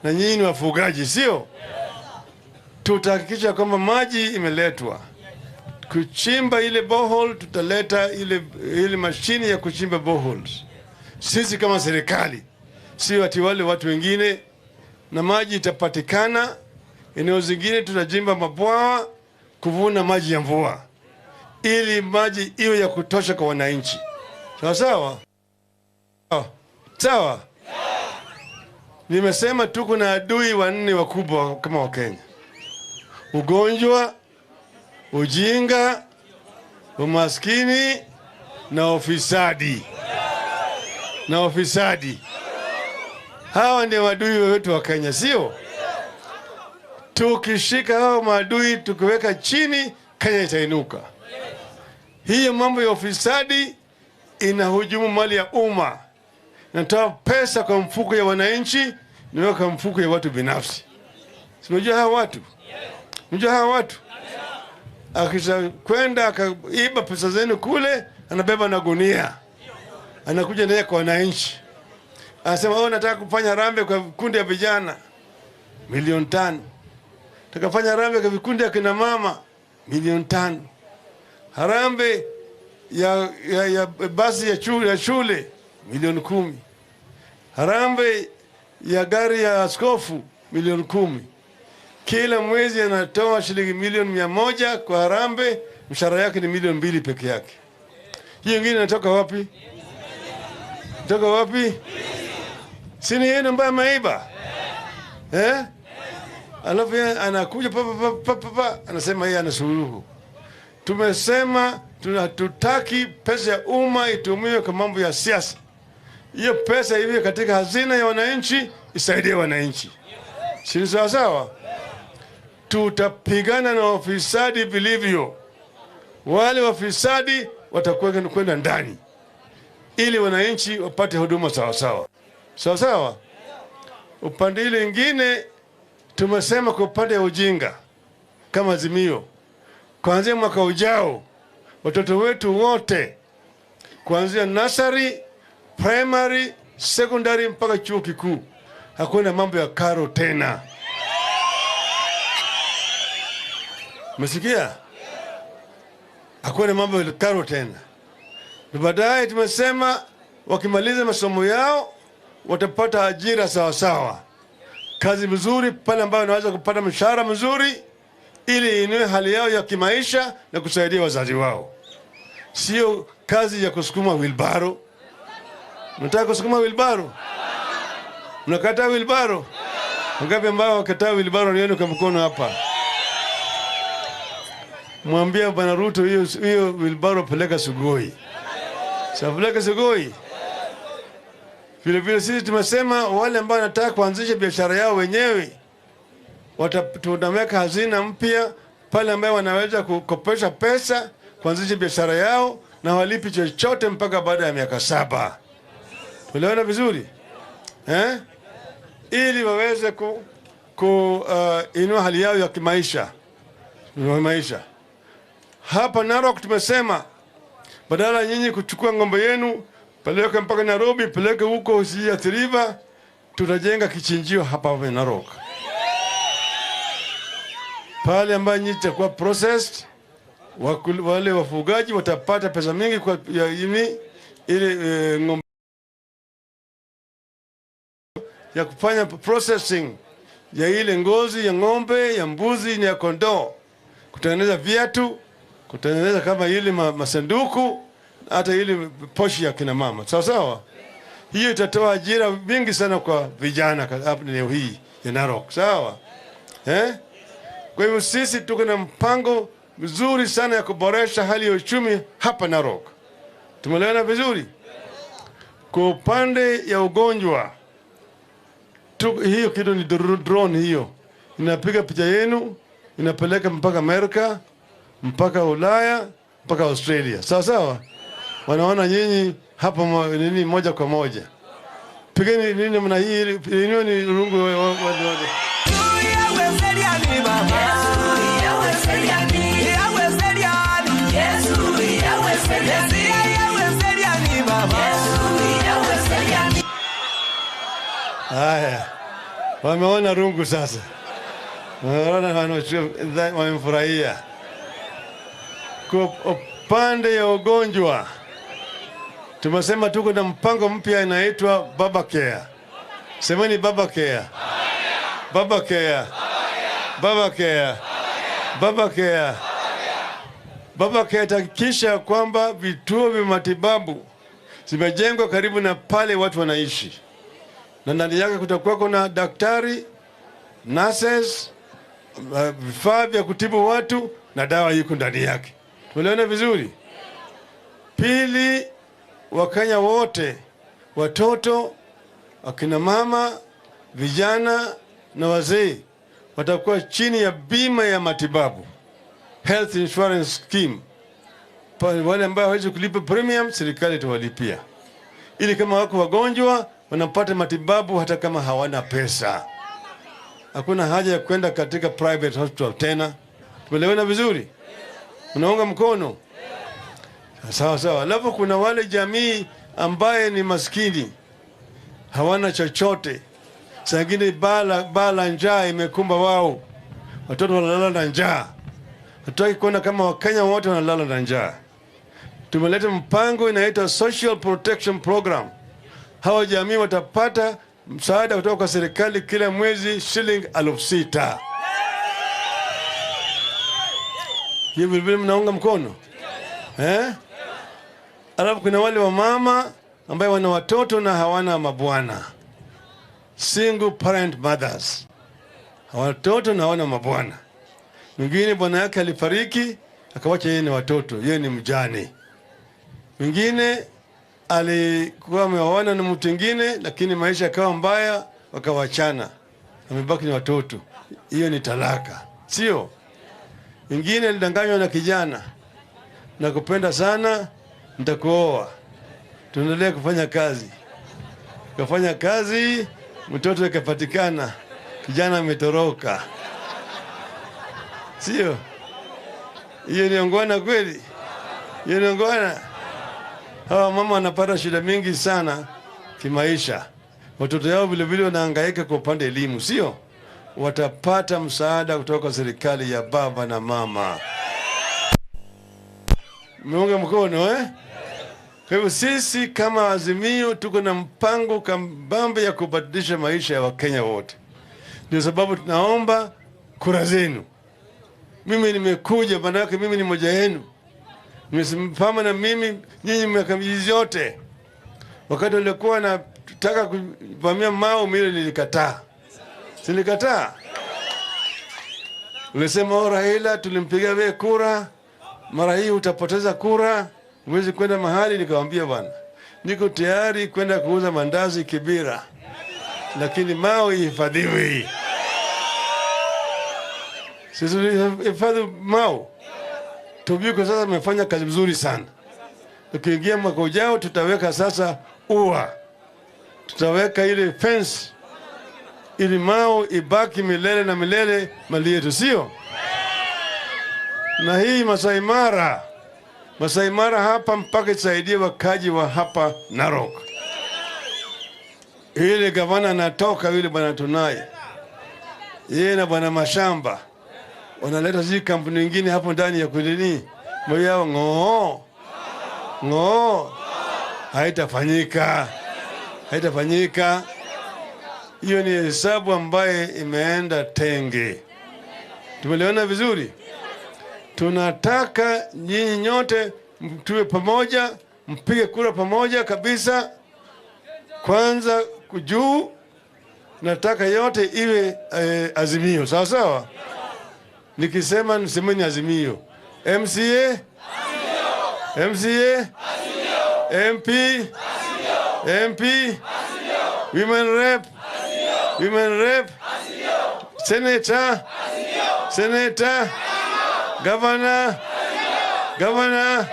Na nyinyi ni wafugaji, sio? Tutahakikisha kwamba maji imeletwa. Kuchimba ile borehole, tutaleta ile mashini ya kuchimba boreholes. Sisi kama serikali, sio ati wale watu wengine, na maji itapatikana. Eneo zingine tutajimba mabwawa kuvuna maji ya mvua ili maji iwe ya kutosha kwa wananchi. Sawa sawa? Sawa? Nimesema tuko na adui wanne wakubwa kama Wakenya. Ugonjwa, ujinga, umaskini na ufisadi. Na ufisadi. Hawa ndio adui wetu wa Kenya, sio? Tukishika hao maadui tukiweka chini, Kenya itainuka. Hiyo mambo ya ufisadi inahujumu mali ya umma. Inatoa pesa kwa mfuko ya wananchi, inaweka kwa mfuko ya watu binafsi. Si unajua hawa watu? Unajua hawa watu? Akisha kwenda akaiba pesa zenu kule, anabeba na gunia. Anakuja naye kwa wananchi. Anasema, oh, nataka kufanya harambee kwa vikundi ya vijana 5,000,000. Nataka kufanya harambee kwa vikundi ya kina mama 5,000,000. Harambee ya basi ya shule 10,000,000. Harambee ya gari ya askofu 10,000,000. Kila mwezi anatoa shilingi 100,000,000 kwa harambee, mshahara yake ni 2,000,000 peke yake. Hiyo nyingine inatoka wapi? Inatoka wapi? Si ni yeye ambaye ameiba? Alafu yeye anakuja pa, pa, pa, pa, pa, anasema yeye ana suluhu. Tumesema hatutaki pesa ya umma itumiwe kwa mambo ya siasa. Hiyo pesa iwe katika hazina ya wananchi, isaidie wananchi. Si sawa sawa? Tutapigana na wafisadi vilivyo. Wale wafisadi watakuwa kwenda ndani ili wananchi wapate huduma sawa sawa. Sawa sawa? Upande ile nyingine tumesema kwa upande wa ujinga kama Azimio, kuanzia mwaka ujao watoto wetu wote kuanzia nursery, primary, secondary mpaka chuo kikuu hakuna mambo ya karo tena. Umesikia? Hakuna mambo ya karo tena. Na baadaye tumesema wakimaliza masomo yao watapata ajira sawa sawa. Kazi mzuri pale ambayo wanaweza kupata mshahara mzuri ili inue hali yao ya kimaisha na kusaidia wazazi wao. Sio kazi ya kusukuma wheelbarrow. Mnataka kusukuma wheelbarrow? Mnakataa wheelbarrow? Wangapi ambao wakataa wheelbarrow nione kwa mkono hapa? Mwambie Bwana Ruto hiyo wheelbarrow peleka Sugoi. Sasa peleka Sugoi. Vile vile sisi tumesema wale ambao wanataka kuanzisha biashara yao wenyewe tunaweka hazina mpya pale ambayo wanaweza kukopesha pesa kuanzisha biashara yao na walipi chochote mpaka baada ya miaka 7. Tuelewana vizuri? Ili waweze kuinua hali yao ya kimaisha. Maisha. Hapa Narok tumesema badala nyinyi kuchukua ng'ombe yenu peleke mpaka Nairobi, peleke huko Athi River, tutajenga kichinjio hapa hapa Narok. Pale ambayo nyinyi itakuwa processed, wale wafugaji watapata pesa mingi kwa ya ini, ile ng'ombe ya kufanya processing ya ile ngozi ya ng'ombe, ya mbuzi na ya kondoo, kutengeneza viatu, kutengeneza kama ile masanduku, hata ile poshi ya kina mama. Sawa sawa? Hiyo itatoa ajira mingi sana kwa vijana hapa leo hii ya Narok. Sawa? Kwa hivyo sisi tuko na mpango mzuri sana ya kuboresha hali ya uchumi hapa Narok. Tumeelewana vizuri? Kwa upande ya ugonjwa, hiyo kitu ni drone hiyo. Inapiga picha yenu, inapeleka mpaka Amerika, mpaka Ulaya, mpaka Australia. Sawa sawa? Wanaona nyinyi hapa nini moja kwa moja. Pigeni nini mna hii, nini ni rungu wa. Haya. Wameona rungu sasa. Wameona, wamefurahia. Kwa upande ya ugonjwa, tumesema tuko na mpango mpya inaitwa Baba Care. Semeni Baba Care. Baba Care. Baba Care. Baba Care. Baba Care itahakikisha kwamba vituo vya matibabu zimejengwa karibu na pale watu wanaishi, na ndani yake kutakuwa kuna daktari, nurses, vifaa vya kutibu watu na dawa iko ndani yake. Tumeelewana vizuri? Pili, Wakenya wote, watoto, akina mama, vijana na wazee watakuwa chini ya bima ya matibabu, health insurance scheme. Wale ambao hawezi kulipa premium, serikali itawalipia, ili kama wako wagonjwa wanapata matibabu hata kama hawana pesa. Hakuna haja ya kwenda katika private hospital tena. Tumeelewana vizuri? Unaunga mkono? Sawa sawa. Alafu kuna wale jamii ambaye ni maskini, hawana chochote. Saa ingine bala njaa imekumba wao, watoto wanalala na njaa. Hatutaki kuona kama Wakenya wote wanalala na njaa. Tumeleta mpango inaitwa Social Protection Program. Hawa jamii watapata msaada kutoka kwa serikali kila mwezi shilingi 6,000. Hiyo vile vile mnaunga mkono? Alafu kuna wale wamama ambao wana watoto na hawana mabwana, single parent mothers, watoto na hawana mabwana. Mwingine bwana yake alifariki akawacha yeye na watoto, yeye ni mjane. Mwingine alikuwa ameoana na mtu mwingine, lakini maisha yakawa mbaya, wakawachana, amebaki na watoto. Hiyo ni talaka, sio? Mwingine alidanganywa na kijana, nakupenda sana, nitakuoa, tuendelee kufanya kazi. Kafanya kazi, mtoto akapatikana, kijana ametoroka, sio? Hiyo ni ongwana kweli? Hiyo ni ongwana? Hawa mama wanapata shida mingi sana kimaisha. Watoto yao vile vile wanahangaika kwa upande elimu, sio? Watapata msaada kutoka serikali ya baba na mama. Mmeunga mkono eh? Kwa hivyo sisi kama Azimio tuko na mpango kambambe ya kubadilisha maisha ya Wakenya wote. Ndio sababu tunaomba kura zenu. Mimi nimekuja, maana yake mimi ni mmoja wenu. Mmesimama na mimi nyinyi miaka yote. Wakati walikuwa nataka kuvamia Mau, mimi nilikataa. Silikataa. Ulisema Raila tulimpiga wewe kura, mara hii utapoteza kura, huwezi kwenda mahali. Nikamwambia bwana, niko tayari kwenda kuuza mandazi Kibera, lakini Mau ihifadhiwe. Sisi tulihifadhi Mau. Tobiko sasa amefanya kazi nzuri sana. Tukiingia mwaka ujao tutaweka sasa ua, tutaweka ile fence ili Mau ibaki milele na milele mali yetu, sio? Na hii Masai Mara, Masai Mara hapa mpaka isaidie wakaji wa hapa Narok. Ile gavana anatoka yule bwana Tunai, yeye na bwana Mashamba wanaleta zile kampuni nyingine hapo ndani ya kulini moyo ngoo ngoo, haitafanyika, haitafanyika. Hiyo ni hesabu ambaye imeenda tenge. Tumeliona vizuri. Tunataka nyinyi nyote mtuwe pamoja, mpige kura pamoja kabisa. Kwanza juu nataka yote iwe Azimio, sawa sawa? Nikisema nisemeni Azimio. MCA? Azimio. MCA? Azimio. MP? Azimio. MP? Azimio. Women Rep? Azimio. Women Rep? Azimio. Senator? Azimio. Senator? Azimio. Governor? Azimio. Governor?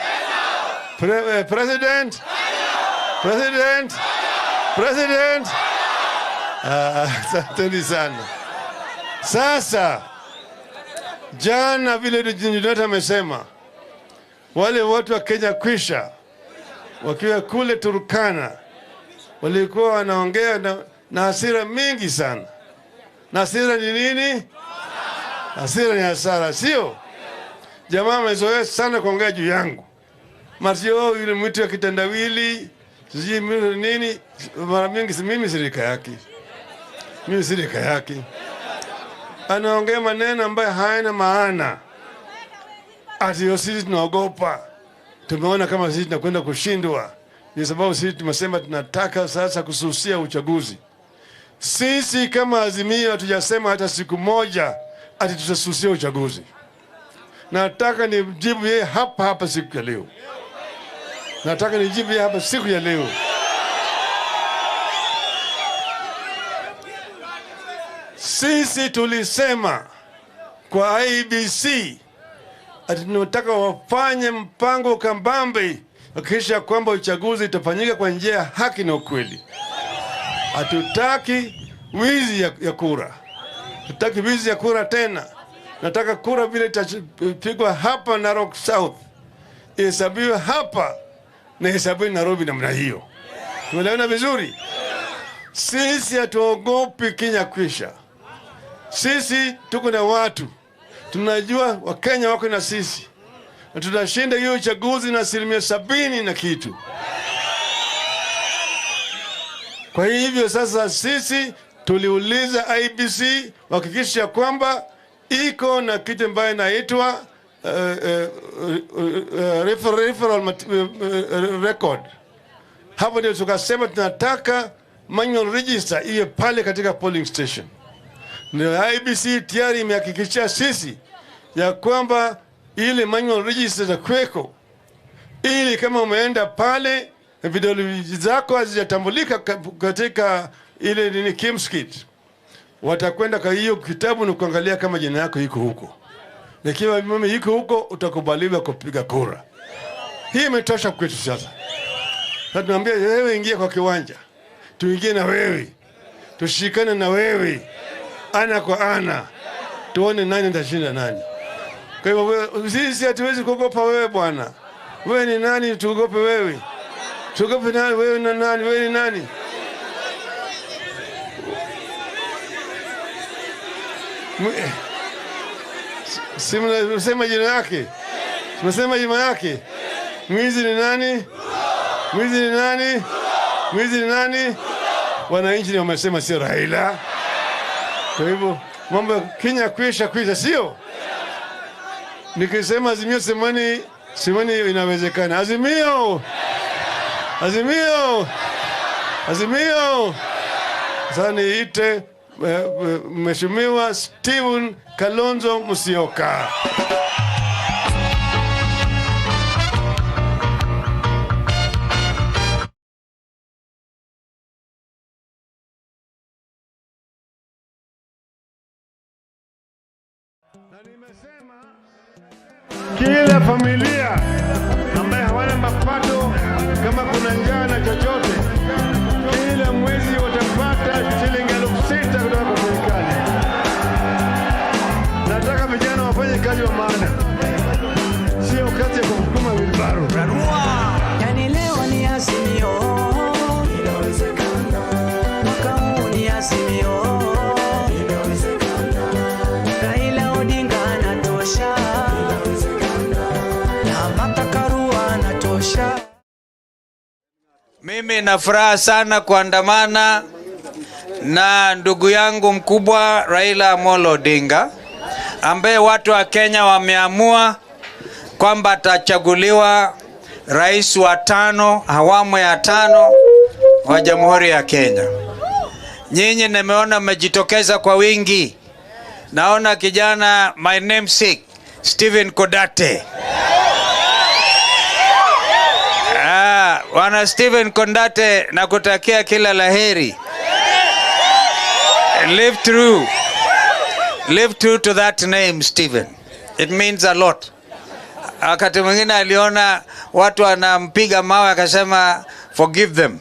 President? Azimio. President? Azimio. President? Asanteni sana. Sasa jana vile Junet amesema, wale watu wa Kenya kwisha wakiwa kule Turkana walikuwa wanaongea na hasira mingi sana. Na hasira ni nini? Hasira ni hasara, sio? Jamaa amezoea sana kuongea juu yangu. Masio yule mtu wa kitendawili, sijui nini, mara mingi mimi sirika yake. Mimi sirika yake. Anaongea maneno ambayo hayana maana. Ati sisi tunaogopa. Tumeona kama sisi tunakwenda kushindwa. Ni sababu sisi tumesema tunataka sasa kususia uchaguzi. Sisi kama Azimio hatujasema hata siku moja ati tutasusia uchaguzi. Nataka nijibu yeye hapa hapa siku ya leo. Nataka nijibu yeye hapa siku ya leo. Sisi tulisema kwa IEBC ati tunataka wafanye mpango kambambe kisha kwamba uchaguzi utafanyika kwa njia ya haki na ukweli. Hatutaki wizi ya kura. Hatutaki wizi ya kura tena. Nataka kura vile itapigwa hapa Narok South ihesabiwe hapa na ihesabiwe Nairobi namna hiyo. Tumeelewana vizuri? Sisi hatuogopi Kenya kwisha. Sisi tuko na watu. Tunajua Wakenya wako na sisi. Na tutashinda hiyo uchaguzi na 70% na kitu. Kwa hivyo sasa sisi tuliuliza IEBC wahakikisha kwamba iko na kitu ambayo inaitwa referral record. Hapo ndio tukasema tunataka manual register iwe pale katika polling station. Ndio IEBC tayari imehakikishia sisi ya kwamba ile manual register za kweko, ili kama umeenda pale vidole zako hazijatambulika katika ile nini KIEMS kit, watakwenda kwa hiyo kitabu na kuangalia kama jina yako iko huko. Ikiwa mimi iko huko, utakubaliwa kupiga kura. Hii imetosha kwetu sasa. Sasa tunaambia wewe ingia kwa kiwanja. Tuingie na wewe. Tushikane na wewe. Ana kwa ana. Tuone nani atashinda nani. Kwa hivyo sisi hatuwezi kuogopa wewe bwana. Wewe ni nani tuogope wewe? Tuogope nani? Wewe ni nani? Wewe ni nani? Si mnasema jina yake? Mnasema jina yake? Mwizi ni nani? Mwizi ni nani? Mwizi ni nani? Wananchi ni wamesema sio Raila. Kwa hivyo mambo Kenya kwisha kwisha, sio? Nikisema Azimio semani inawezekana. Azimio! Azimio! Azimio! Sasa niite Mheshimiwa Stephen Kalonzo Musyoka. Na nimesema kila familia ambaye hawana mapato, kama kuna njaa na chochote, kila mwezi watapata shilingi 6,000 kutoka kwa serikali. Nataka vijana wafanye kazi wa maana, sio kazi ya kusukuma wheelbarrow. Yani leo ni Azimio, inawezekana. Mwaka huu ni Azimio, inawezekana. Raila Odinga anatosha, inawezekana. Na Martha Karua anatosha. Mimi na furaha sana kuandamana na ndugu yangu mkubwa Raila Amolo Odinga, ambaye watu wa Kenya wameamua kwamba atachaguliwa rais wa 5, awamu ya 5 wa Jamhuri ya Kenya. Nyinyi nimeona mmejitokeza kwa wingi. Naona kijana my namesake Stephen Kodate. Wana Stephen Kondate, nakutakia kila laheri. Live true. Live true to that name, Stephen. It means a lot. Wakati mwingine aliona watu wanampiga mawe akasema forgive them.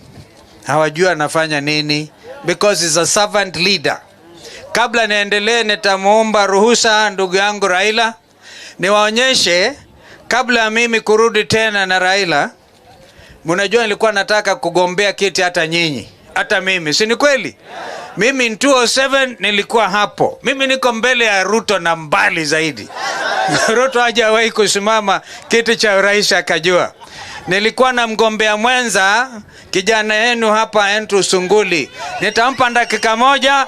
Hawajui anafanya nini, because he's a servant leader. Kabla niendelee, nitamuomba ruhusa ndugu yangu Raila niwaonyeshe, kabla mimi kurudi tena na Raila. Mnajua nilikuwa nataka kugombea kiti hata nyinyi, hata mimi, si ni kweli? Mimi in 2007 nilikuwa hapo. Mimi niko mbele ya Ruto na mbali zaidi. Ruto hajawahi kusimama kiti cha urais akajua. Nilikuwa na mgombea mwenza, kijana yenu hapa Andrew Sunguli. Nitampa dakika moja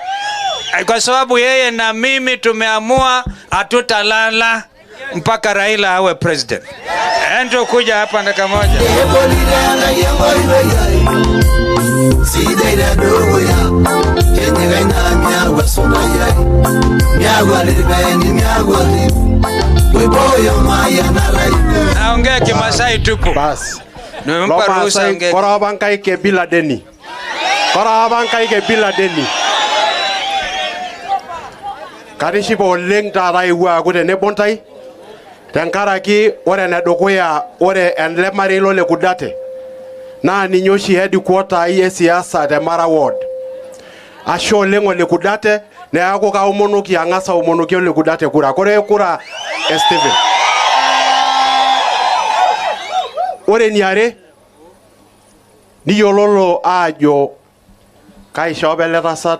kwa sababu yeye na mimi tumeamua hatutalala mpaka Raila awe president. Andrew, kuja hapa dakika moja. Naongea Kimasai tupu. Bas. Nimempa ruhusa ongea. Kora ke bila deni. Kora ke bila deni. Katishipa oleng taata eewuo aaku tenebo ntae tenkaraki ore enedukuya ore ele marei lo Lekudate naa ninye oshi headquarter ai e siasa te Mara Ward. Ashe oleng Olekudate, neeku kaomonoki ang'as aomonoki Olekudate kura. Kore kura e Stephen. Ore eniare niyiololo aajo kaisho apa ele tasat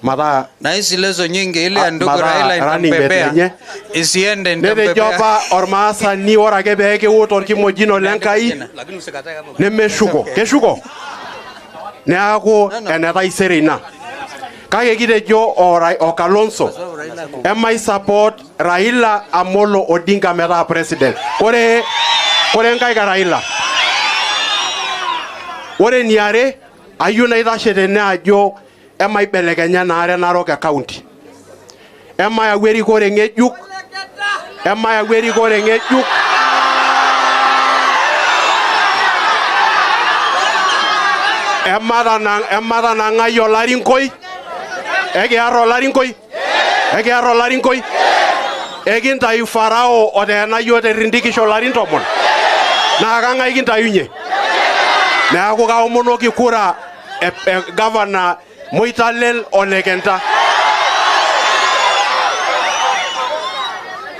mataa na hizi lezo nyingi ile ya ndugu Raila nitampepea isiende netejo nitampepea. Apa ormaasani ore ake pee kiwut orkimojino lenkai nemeshuko keshuko neeku enetaisere ina kake kitejo o Kalonzo emai support Raila Amolo Odinga metaa president. Ore nkaik e Raila. Ore eniare ayieu naitashe tene ajo emaibelekenya naare Narok e county. Emayau erikore ng'ejuk, emayau erikore ng'ejuk. Ematanang'ai olarinkoi, ekiar olarinkoi, ekiar olarinkoi. Ekintayu Farao oteena yiok terindikisho larin 10. Naa kang'ae kintayunye? Neeku kaomonoki kura e governor Moitalel Ole Kenta.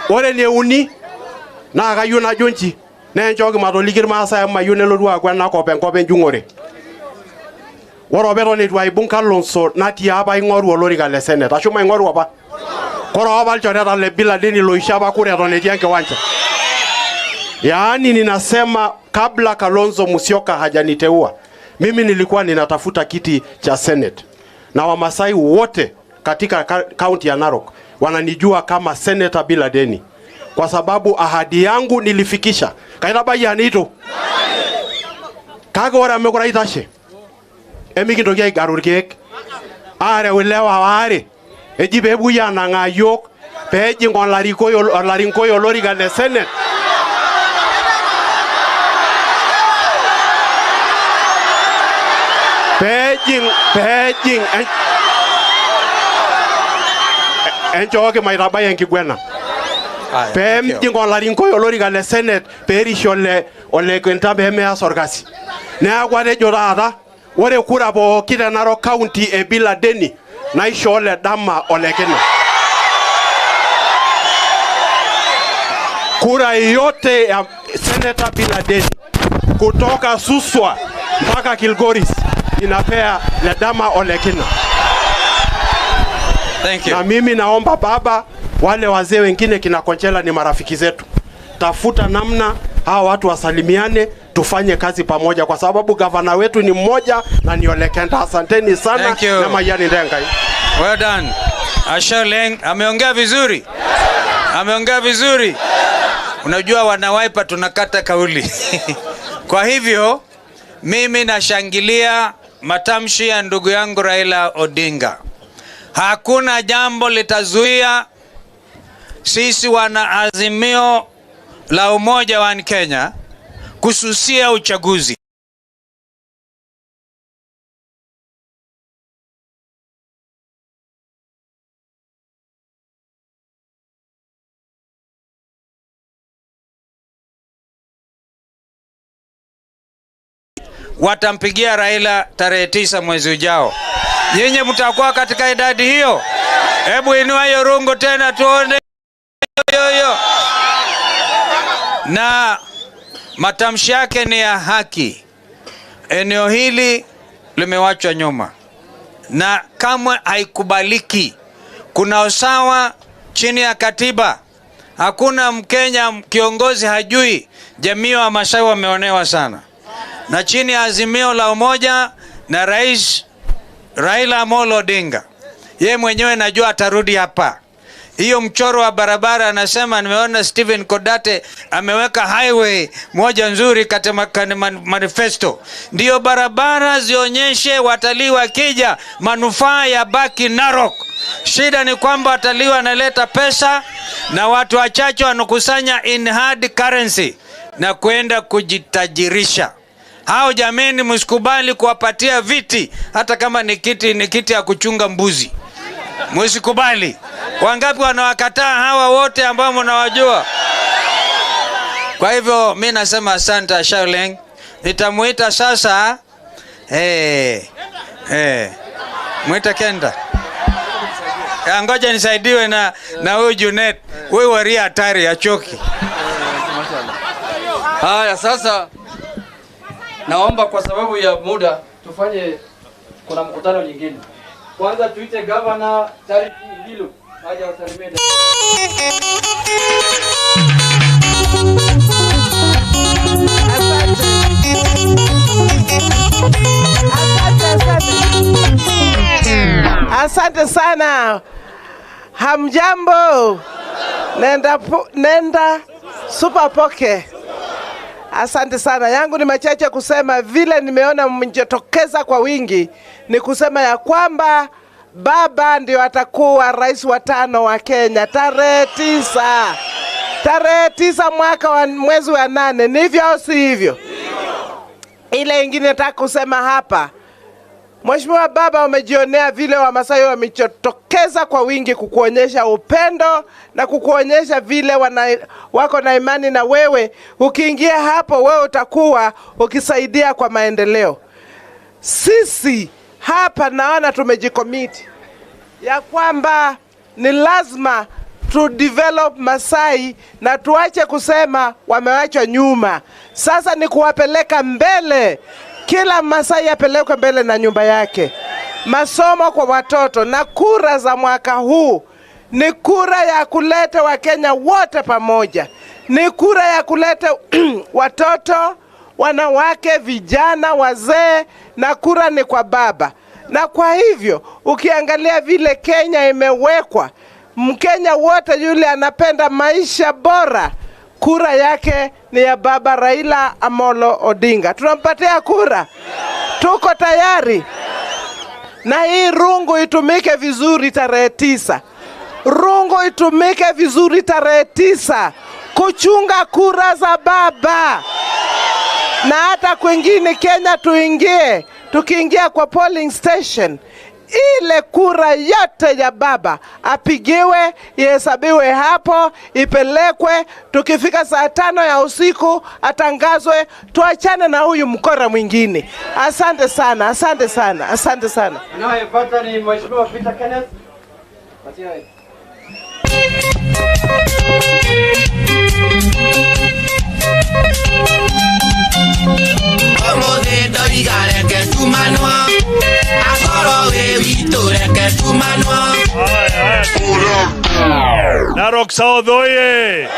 Ore eneuni naa kayieu najo nji naa enchooki matoliki irmaasai amu mayieu nelotu aaku enakop enkop enjung'ore. Ore apa eton eitu aibung Kalonzo natii apa aing'oru olorika le senate. Ashu maing'oru apa. Kore apa ilchoreta le Bila Deni loisho apa kura eton etii enkiwanja. Yaani ninasema kabla Kalonzo Musyoka hajaniteua, mimi nilikuwa ninatafuta kiti cha Senate. Na Wamasai wote katika kaunti ya Narok wananijua kama Senator Bila Deni, kwa sababu ahadi yangu nilifikisha. Kaitabayia nitu. Kake ore amu mekure aitashe, emikintoki aigaru irkeek, aareu ilewa waare, eji peepuoi anang'aa yiok peejing olarinkoi olorika le Senate. Peejing enchooki maitabai enkiguena. Peejing olarinkoi olorika le Senate peerishe Ole Kenta peemeas orkasi. Neeku atejo taata ore kura pooki te Narok County e Bila Deni naishoo Ledama Ole Kina. Kura yote ya Senator Bila Deni kutoka Suswa mpaka Kilgoris inapea Ledama Ole Kina. Thank you. Na mimi naomba baba, wale wazee wengine kina Konchela ni marafiki zetu, tafuta namna hawa watu wasalimiane, tufanye kazi pamoja, kwa sababu gavana wetu ni mmoja na ni Ole Kenta. Asanteni sana. Thank you. Na majani ndengai. Well done. Ashe oleng, ameongea vizuri. Ameongea vizuri. Unajua wanawaipa tunakata kauli. Kwa hivyo mimi nashangilia matamshi ya ndugu yangu Raila Odinga. Hakuna jambo litazuia sisi wana Azimio la Umoja wa Kenya kususia uchaguzi. Watampigia Raila tarehe 9 mwezi ujao. Nyinyi mtakuwa katika idadi hiyo? Hebu inua hiyo rungu tena tuone. Yo. Na matamshi yake ni ya haki. Eneo hili limewachwa nyuma, na kamwe haikubaliki. Kuna usawa chini ya katiba. Hakuna Mkenya kiongozi hajui jamii wa Masai wameonewa sana, na chini ya Azimio la Umoja na Rais Raila Amolo Odinga, ye mwenyewe najua atarudi hapa. Hiyo mchoro wa barabara anasema, nimeona Stephen Kodate ameweka highway moja nzuri katika manifesto, ndiyo barabara zionyeshe watalii wakija manufaa ya baki Narok. Shida ni kwamba watalii wanaleta pesa na watu wachache wanakusanya in hard currency na kwenda kujitajirisha. Hao jameni, msikubali kuwapatia viti, hata kama ni kiti ya kuchunga mbuzi. Msikubali. Wangapi wanawakataa hawa wote ambao mnawajua? Kwa hivyo mimi nasema asante Shaoleng. Nitamuita sasa muita Kenda. Ngoja nisaidiwe na huyu Junet. Huyu waria hatari achoki. Haya, sasa naomba kwa sababu ya muda tufanye, kuna mkutano nyingine. Kwanza tuite Governor Tariki Ngilu aje awasalimie. Asante sana. Hamjambo. Nenda super poke. Asante sana. Yangu ni machache kusema, vile nimeona mjitokeza kwa wingi ni kusema ya kwamba baba ndio atakuwa rais wa 5 wa Kenya tarehe 9. Tarehe 9 mwaka wa mwezi wa 8. Ni hivyo au si hivyo? Ile ingine nataka kusema hapa, Mheshimiwa Baba, umejionea vile Wamasai wamejitokeza kwa wingi kukuonyesha upendo na kukuonyesha vile wako na imani na wewe. Ukiingia hapo wewe utakuwa ukisaidia kwa maendeleo. Sisi hapa naona tumejikomiti ya kwamba ni lazima tu develop Masai na tuache kusema wamewachwa nyuma. Sasa ni kuwapeleka mbele. Kila Masai apelekwe mbele na nyumba yake. Masomo kwa watoto na kura za mwaka huu ni kura ya kuleta Wakenya wote pamoja. Ni kura ya kuleta watoto, wanawake, vijana, wazee, na kura ni kwa baba. Na kwa hivyo ukiangalia vile Kenya imewekwa, Mkenya wote yule anapenda maisha bora, kura yake ni ya baba Raila Amolo Odinga. Tunampatia kura. Tuko tayari. Na hii rungu itumike vizuri tarehe 9. Rungu itumike vizuri tarehe 9 kuchunga kura za baba. Na hata kwingine Kenya tuingie, tukiingia kwa polling station, ile kura yote ya baba apigiwe, ihesabiwe hapo, ipelekwe. Tukifika saa 5 ya usiku atangazwe, tuachane na huyu mkora mwingine. Asante sana, asante sana, asante sana. Anayepata ni Mheshimiwa Peter Kenneth. Patia. Narok South oye!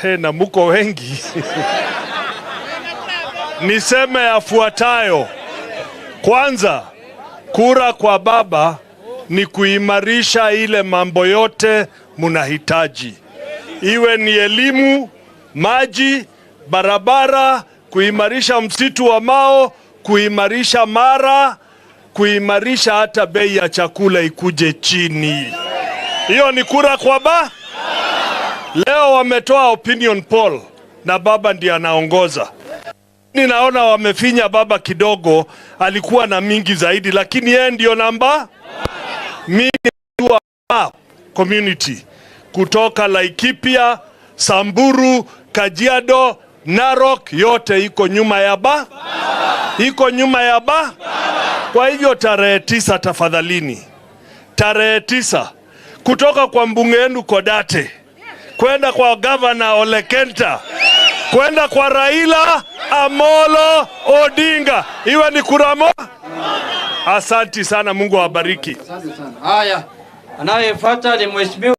He, na muko wengi. Niseme yafuatayo. Kwanza, kura kwa baba ni kuimarisha ile mambo yote munahitaji. Iwe ni elimu, maji, barabara, kuimarisha msitu wa Mao, kuimarisha Mara, kuimarisha hata bei ya chakula ikuje chini. Hiyo ni kura kwa ba? Leo wametoa opinion poll na baba ndiye anaongoza. Ninaona wamefinya baba kidogo, alikuwa na mingi zaidi, lakini yeye ndio namba mingi wa community kutoka Laikipia, Samburu, Kajiado, Narok, yote iko nyuma ya ba, iko nyuma ya ba. Kwa hivyo tarehe 9 tafadhalini, tarehe 9 kutoka kwa mbunge wenu Kodate kwenda kwa Governor Ole Kenta, kwenda kwa Raila Amolo Odinga, iwe ni kura moja. Asanti sana, Mungu awabariki. Asante sana. Haya, anayefuata ni mheshimiwa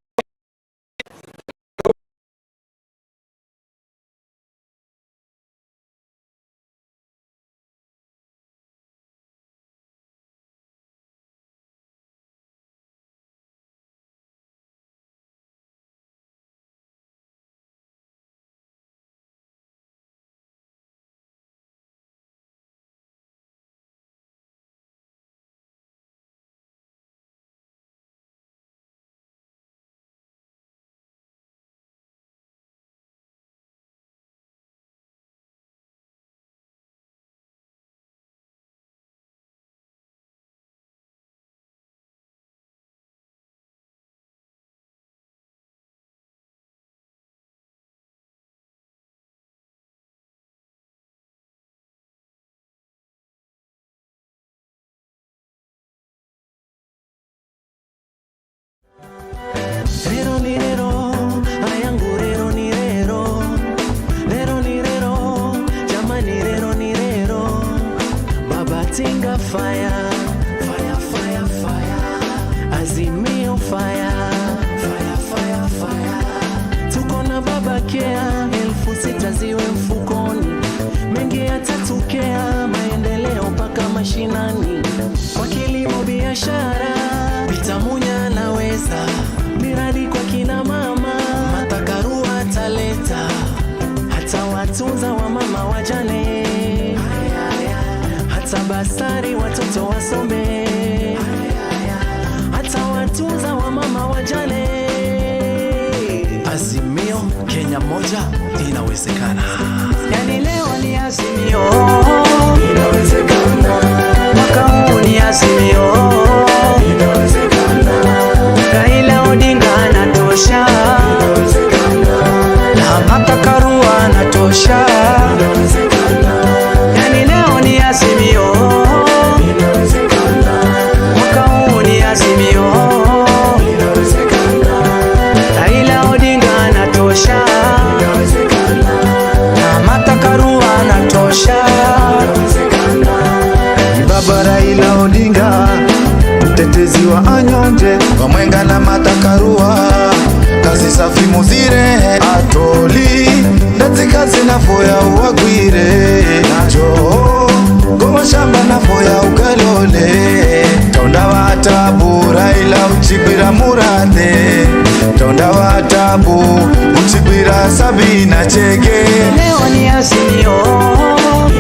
Rero ni rero, ayangu rero ni rero. Rero ni rero, jamani rero ni rero. Baba Tinga fire, fire, fire, fire. Azimio fire, fire, fire, fire. Tuko na baba kea, 6,000 ziwe mfukoni. Mengi yatatokea, maendeleo mpaka mashinani. Kwa kilimo biashara, Bitamunya anaweza. Miradi kwa kina mama, Martha Karua ataleta. Hata watunza wa mama wajane, hata basari watoto wasome, hata watunza wa mama wajane. Azimio, Kenya moja inawezekana. Yani leo ni Azimio, inawezekana. Mwaka huu ni Azimio, inawezekana. Raila Odinga anatosha, inawezekana. Na Martha Karua anatosha, inawezekana. Yani leo ni Azimio, inawezekana. Mwaka huu ni Azimio, inawezekana. Raila Odinga anatosha, inawezekana. Na Martha Karua anatosha, inawezekana. Baba Raila Odinga, mtetezi wa anyonje, Wamwenga na Martha Karua, kazi safi muzire atoli ndetse kazi nafoya uwagwire najo ngoma shamba nafoya ukalole tonda watabu Raila uchigwira murande tonda watabu uchigwira Sabina Chege. Leo ni Azimio,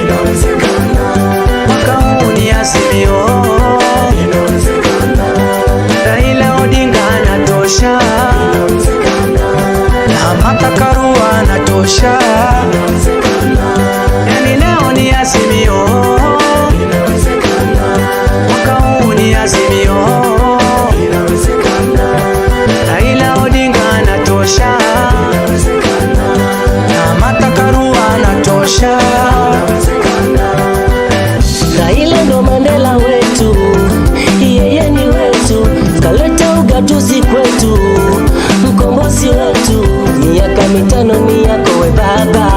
inawezekana. Mwaka huu ni Azimio, inawezekana. Raila Odinga anatosha, inawezekana. Na Martha Karua anatosha, inawezekana. Yani leo ni Azimio, inawezekana. Mwaka huu ni Azimio, inawezekana. Raila Odinga anatosha, inawezekana. Na Martha Karua anatosha, inawezekana. Raila ndo Mandela wetu, yeye ni wetu, kaleta ugatuzi kwetu, mkombozi wetu. Miaka 5 ni yako we baba,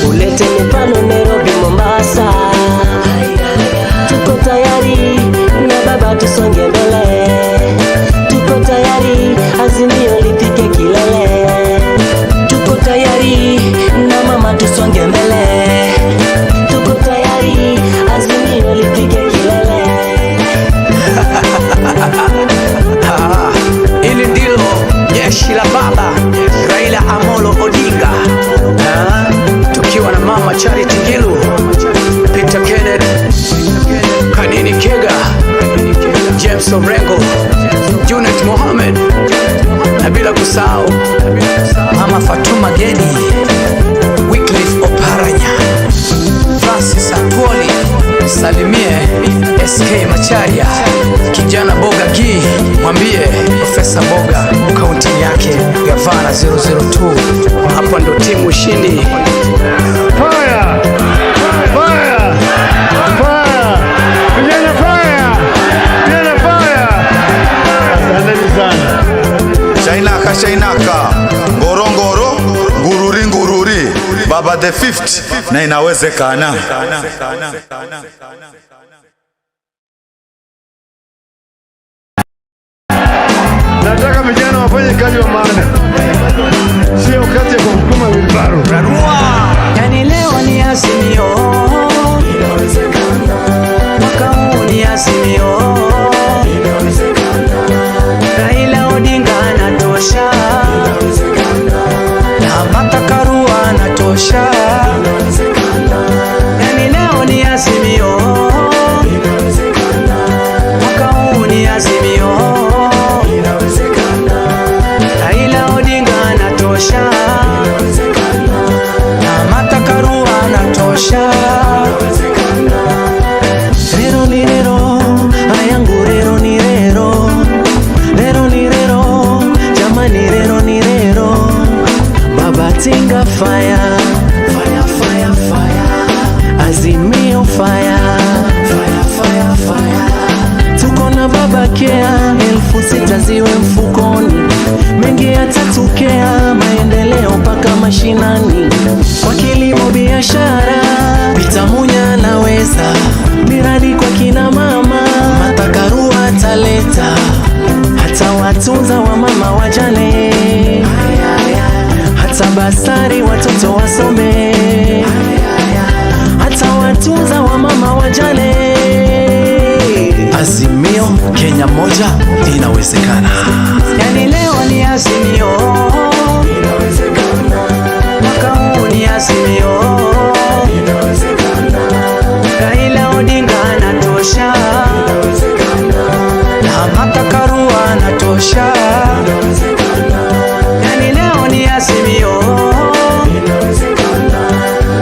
ulete mifano Nairobi, Mombasa. Tuko tayari na baba, tusonge mbele. Tuko tayari, Azimio lifike kilele. Tuko tayari na mama, tusonge mbele. Tuko tayari, Azimio lifike kilele. Hili ndilo jeshi la baba Raila Amolo Odinga, tukiwa na mama Charity Ngilu, Peter Kenneth, Kanini Kega, James Orengo, Junet Mohamed, na bila kusahau mama Fatuma Geni, Wycliffe Oparanya, Francis Atwoli, salimie SK Macharia, kijana Boga Gi, mwambie Profesa Boga kaunti yake gavana 002. Hapa ndo timu ushindi. Fire! Fire! Fire! Vijana fire! Vijana fire! Asanteni sana. Shainaka shainaka, ngorongoro, ngururi ngururi, Baba October the 5th na inawezekana. Nataka vijana wafanye kazi wa maana, sio kazi ya kusukuma wilbaro. Yani leo ni Azimio, mwaka huu ni Azimio, Raila Odinga anatosha, na Martha Karua anatosha. Yani leo ni Azimio, mwaka huu ni Azimio, Raila Odinga anatosha, na Martha Karua anatosha. Rero ni rero, ayangu rero ni rero. Rero ni rero, jamani rero ni rero. Baba Tinga fire, fire, fire, fire. Azimio fire, fire, fire, fire. Tuko na baba kea, 6,000 ziwe mfukoni. Mengi yatatokea, maendeleo mpaka mashinani. Kwa kilimo biashara, Peter Munya anaweza. Miradi kwa kina mama, Martha Karua ataleta. Hata watunza wa mama wajane, hata basari watoto wasome, hata watunza wa mama wajane. Azimio, Kenya moja inawezekana. Yani leo ni Azimio, mwaka huu ni Azimio, Raila Odinga anatosha, na Martha Karua anatosha. Yani leo ni Azimio,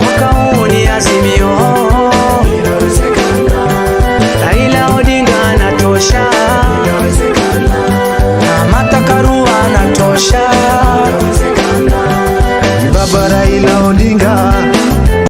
mwaka huu ni Azimio, Raila Odinga anatosha, na Martha Karua anatosha.